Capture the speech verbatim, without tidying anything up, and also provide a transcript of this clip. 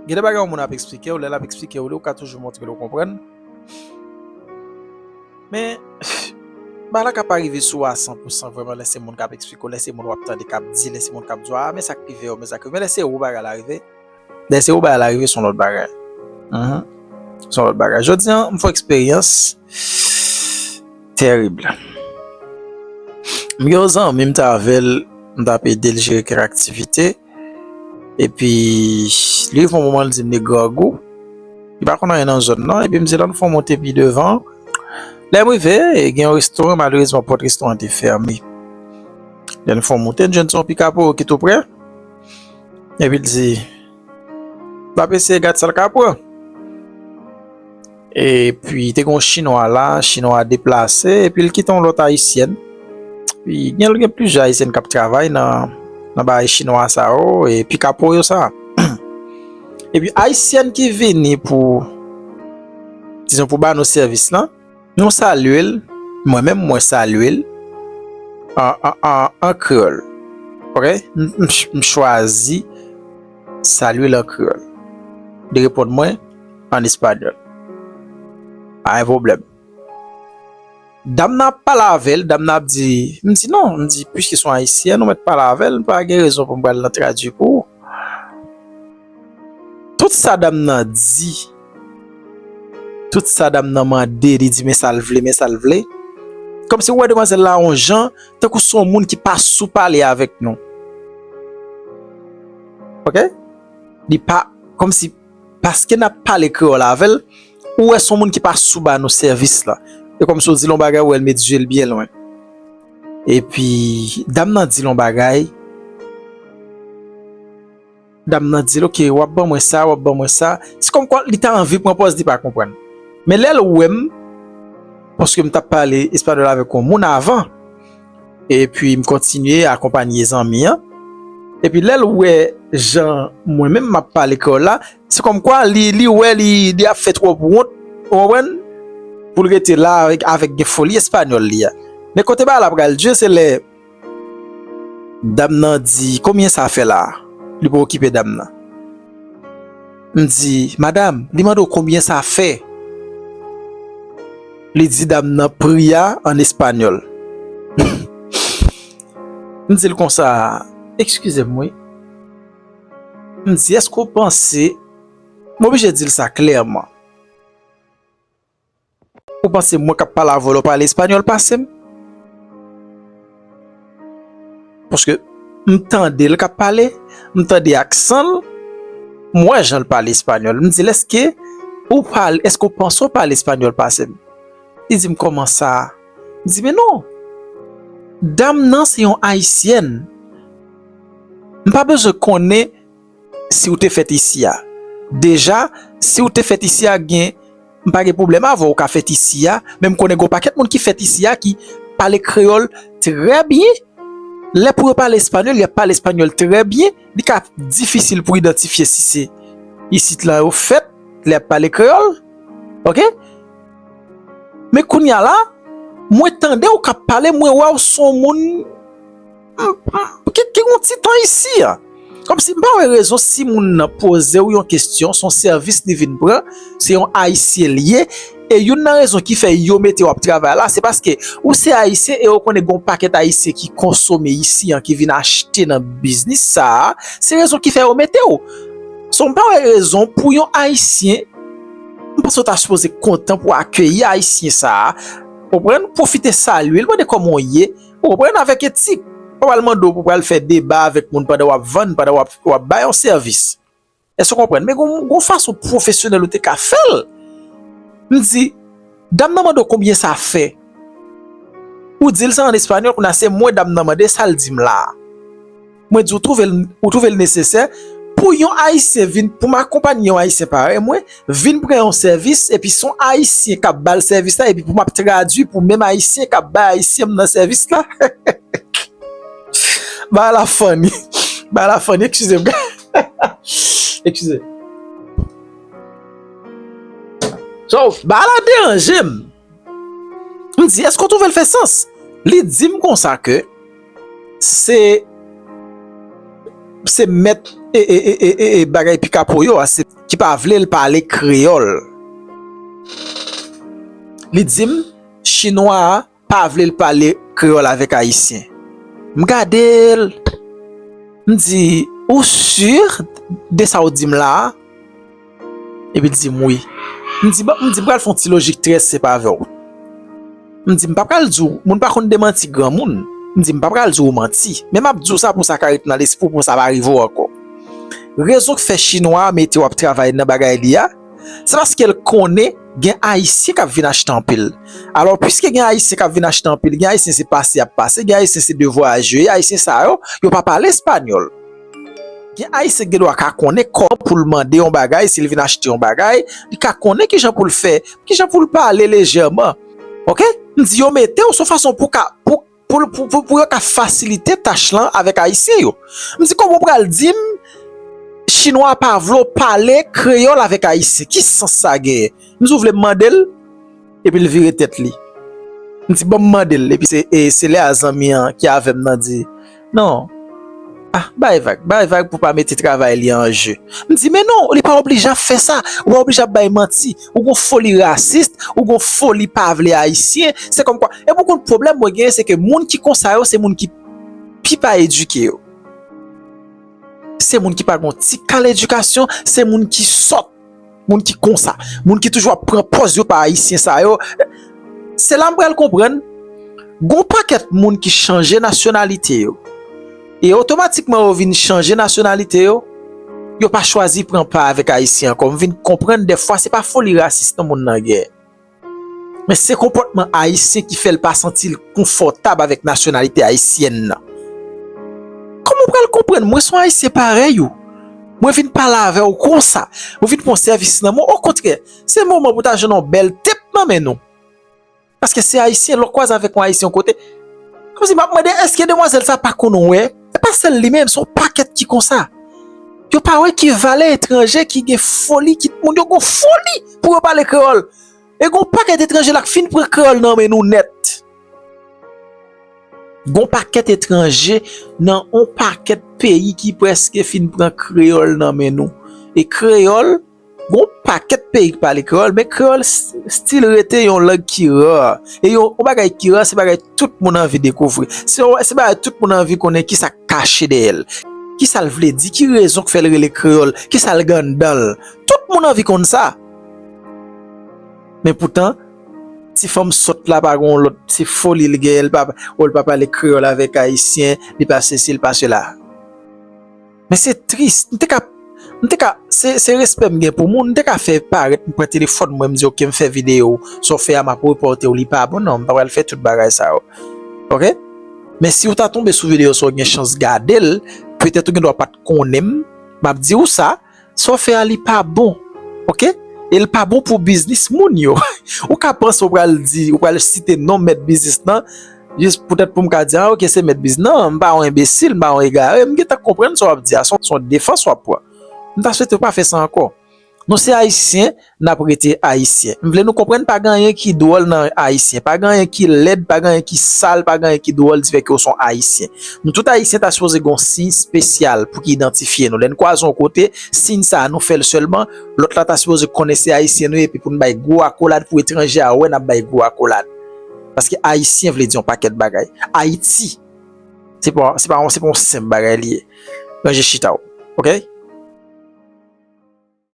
Gen de bagay yon moun ap eksplike w, lè l ap eksplike w li, ou ka toujou montre l ou konprann. Men, bagay la ka pa rive sou ou a san pou san vrèman lè se moun k ap eksplike w, lè se moun w ap tande k ap di, lè se moun k ap di w, a, men sa k rive yo, men sa k rive. Men lè se ou bagay la rive, lè se ou bagay la rive, se yon lòt bagay. Mhm. Se yon lòt bagay. Jodi a, m fè eksperyans tèrib. M gen yon zanmi, m t avè l, m t ap ede l jere kèk aktivite. Epi, li rive yon moman, li di m li grangou. Li pa konn anyen nan zòn nan. Epi, m di l, ann fè w monte pi devan. Lè m rive, gen yon restoran, malerezman, pòt restoran an te fèmen. Lè n fè w monte, n jwenn se yon pikaporo ki tou prè. Epi, l di, l ap eseye gad sa l ka pran. Epi, te gen yon Chinwa la, Chinwa a deplase, epi l kite yon lòt Ayisyèn. Epi, gen, gen plizyè Ayisyèn k ap travay nan, nan bagay Chinwa sa yo, e pikaporo sa. Epi, Ayisyèn ki vini pou, dizon, pou ba nou sèvis lan, nou salye l, mwen menm, mwen salye l an, an, an, an kreyòl. Oke? M, m ch-, m chwazi salye l an kreyòl. Li reponn mwen an espanyòl. Pa gen pwoblèm. Dam nan ap pale avè l, dam nan ap di, m di non, m di, piske se yon Ayisyèn, ou mèt pale avè l, m pa gen rezon pou m pral nan tradui pou ou. Tout sa dam nan di, tout sa dam nan mande, li di men sa l vle, men sa l vle. Kòmsi ou wè demwazèl la yon jan, tankou se yon moun ki pa sou pale avèk nou. Oke? Li pa, kòmsi, paske n ap pale kreyòl avè l, ou wè se yon moun ki pa sou ba nou sèvis la. E kòmsi w di l yon bagay, ou wè l met zye l byen lwen. Epi, dam nan di l yon bagay, dam nan di l, oke, w ap ban mwen sa, w ap ban mwen sa. Se kòmkwa li ta anvi pran pòz li pa konprann. Men lè l wè m, paske m t ap pale espanyòl avèk yon moun avan, epi m kontinye akonpanye zanmi an, epi lè l wè jan mwen menm m ap pale kreyòl la, se kòmkwa li, li wè li, li ap fè twòp wont, ou konprann? Pou l rete la avèk, avèk gen foli espanyòl li a. Men kote bagay la pral dure, se lè dam nan di, "Konbyen sa fè la a?" Li pa okipe dam nan. M di, "Madam," li mande w konbyen sa fè. Li di dam nan pri a an espanyòl. M di l konsa, "Eskize m, wi." M di, "Èske w panse," m oblije di l sa klèman. Ou panse mwen k ap pale avè w la, w pale espanyòl pase m? Paske m tande l k ap pale, m tande aksan l, m wè jan l pale espanyòl. M di l, "Èske ou pale, èske w panse w pale espanyòl pase m?" Li di m, "Kòman sa?" M di, "Men non, dam nan se yon Ayisyèn. M pa bezwen konnen si w te fèt isi a. Deja, si w te fèt isi a, gen, m pa gen pwoblèm avè w, ou ka fèt isi a, men m konnen gen yon pakèt moun ki fèt isi a ki pale kreyòl trè byen. Lè pou yo pale espanyòl, y ap pale espanyòl trè byen. Li ka difisil pou idantifye si se isit lan yo fèt, lè y ap pale kreyòl. Oke? Men kounye a la, mwen tande w k ap pale, mwen wè w se yon moun m, m, ki, ki gon ti tan isi a. Kòmsi m pa wè rezon si moun nan poze w yon kesyon, se yon sèvis li vin pran, se yon Ayisyen l ye, e youn nan rezon ki fè yo mete w ap travay la, se paske ou se Ayisyen e yo konnen gon pakèt Ayisyen ki konsome isi an, ki vin achte nan biznis sa a, se rezon ki fè yo mete w. So, m pa wè rezon pou yon Ayisyen, m panse w ta sipoze kontan pou akeyi Ayisyen sa a, konprann, pwofite salye l, mande kòman w ye, ou konprann, avèk etik. Ou pral mande w pou pral fè deba avèk moun pandan w ap vann, pandan w ap, w ap bay yon sèvis. Èske w konprann? Men gon, gon fason pwofesyonèl ou te ka fè l. M di, dam nan mande w konbyen sa fè. Ou di l sa an espanyòl, kounye a se mwen dam nan mande, sa l di m la a. Mwen di, ou twouve l, ou twouve l nesesè pou yon Ayisyen vin, pou m akonpanye yon Ayisyen parèy mwen, vin pran yon sèvis, epi se yon Ayisyen k ap ba l sèvis la, epi pou m ap tradui pou menm Ayisyen k ap bay Ayisyen m nan sèvis la? Bagay la funny. Bagay la funny, eskize m. Eskize. So, bagay la deranje m. M di, èske w twouve l fè sans? Li di m konsa ke se se mèt e, e, e, e, e, e bagay pikapo yo a, se ki pa vle l pale kreyòl. Li di m, chinwa a pa vle l pale kreyòl avèk ayisyen. M gade l, m di, ou si de sa w di m la a? Epi l di m wi. M di, bon, m di, m pral fè yon ti lojik trè senp avè w. M di, m pa pral di w, moun pa konn demanti granmoun. M di, m pa pral di w ou manti. Men m ap di w sa pou sa ka ret nan lespri w, pou sa pa rive w ankò. Rezon k fè chinwa a mete w ap travay nan bagay li a, se paske l konnen gen ayisyen k ap vin achte anpil. Alò, piske gen ayisyen k ap vin achte anpil, gen ayisyen se pase y ap pase, gen ayisyen se de vwayajè, ayisyen sa yo, yo pa pale espanyòl. Gen ayisyen ki gen dwa ka konnen kòman pou l mande yon bagay, si l vin achte yon bagay, li ka konnen kijan pou l fè, kijan pou l pale lejèman. Oke? M di yo mete w sou fason pou ka, pou, pou, pou, pou, pou yo ka fasilite tach lan avèk ayisyen yo. M di kòman w pral di m, chinwa pa vle w pale kreyòl avèk ayisyen. Ki sans sa genyen? M di w vle m mande l? Epi l vire tèt li. M di, ban m mande l. Epi se, e, se lè a zanmi an ki avè m nan di, non. Ah, bay vag, bay vag pou pa mete travay li an je. M di, men non, li pa oblije ap fè sa. Ou pa oblije ap bay manti. Ou gon foli rasis, ou gon foli pa vle ayisyen. Se kòmkwa. Epi w konn pwoblèm mwen genyen, se ke moun ki konsa yo, se moun ki pi pa edike yo. Se moun ki pa gon ti kal edikasyon, se moun ki sòt. Moun ki konsa, moun ki toujou ap pran pòz yo pa ayisyen sa yo. Se la m pral konprann, gon pakèt moun ki chanje nasyonalite yo. E otomatikman yo vin chanje nasyonalite yo, yo pa chwazi pran pa avèk ayisyen ankò. M vin konprann dèfwa se pa foli rasis non moun nan gen. Men se konpòtman ayisyen ki fè l pa santi l konfòtab avèk nasyonalite ayisyèn nan. Kòman w pral konprann? Mwen se yon ayisyen parèy ou. Mwen vin pale avè w konsa. Mwen vin pran sèvis nan men w. Okontrè, se moman pou ta jwenn yon bèl tep nan men nou. Paske se ayisyen, lè w kwaze avèk yon ayisyen yon kote. Kòmsi m ap mande, èske demwazèl sa pa konn wè? E pa sèl li menm, se yon pakèt ki konsa. Yo pa wè ki valè etranje ki gen foli, ki moun yo gon foli pou yo pale kreyòl. E gon pakèt etranje la k fin pran kreyòl nan men nou nèt. Gon pakèt etranje nan on pakèt peyi ki prèske fin pran kreyòl nan men nou. E kreyòl, gon pakèt peyi k pale kreyòl, men kreyòl s-, still rete yon lang ki ra. E yon, yon bagay ki ra, se bagay tout moun anvi dekouvri. Se, se bagay tout moun anvi konnen kisa k kache dèyè l. Kisa l vle di, ki rezon k fè l rele kreyòl, kisa l gen anndan l. Tout moun anvi konn sa. Men poutan, ti fanm sòt la pa gen yon lòt, se foli l genyen, l pa, o, l pa pale kreyòl avèk ayisyen, li pa sesi, li pa sela. Men se tris, m te ka, m te ka, se, se respè m gen pou moun, m te ka fè parèt, m pran telefòn mwen, m di, oke, m fè videyo, sa w fè a, m ap repòte w, li pa bon, non, m pa pral fè tout bagay sa yo. Oke? Men si w ta tonbe sou videyo sa, w gen chans gade l, petèt ou gen dwa pa t konnen m, m ap di w sa, sa w fè a li pa bon. Oke? E l pa bon pou biznis moun yo. Ou ka panse w pral di, ou pral site non mèt biznis lan, jis poutèt pou m ka di, a, oke, se mèt biznis. Non, m pa yon enbesil, m pa yon egare, m gentan konprann sa w ap di a, se yon, se yon defans w ap pran. M ta swete w pa fè sa ankò. Nou se ayisyen, n ap rete ayisyen. M vle nou konprann pa gen anyen ki dwòl nan ayisyen, pa gen anyen ki lèd, pa gen anyen ki sal, pa gen anyen ki dwòl di fè ke w se yon ayisyen. Nou tout ayisyen ta sipoze gen yon siy espesyal pou ki idantifye nou. Lè n kwaze yon kote, siy sa a nou fè l sèlman, lòt la ta sipoze konnen se ayisyen nou ye, epi pou n bay gwo akolad, pou etranje a wè n ap bay gwo akolad. Paske ayisyen vle di yon pakèt bagay. Ayiti, se pa, se pa, se pa yon senp bagay li ye. Ranje chita w. Oke?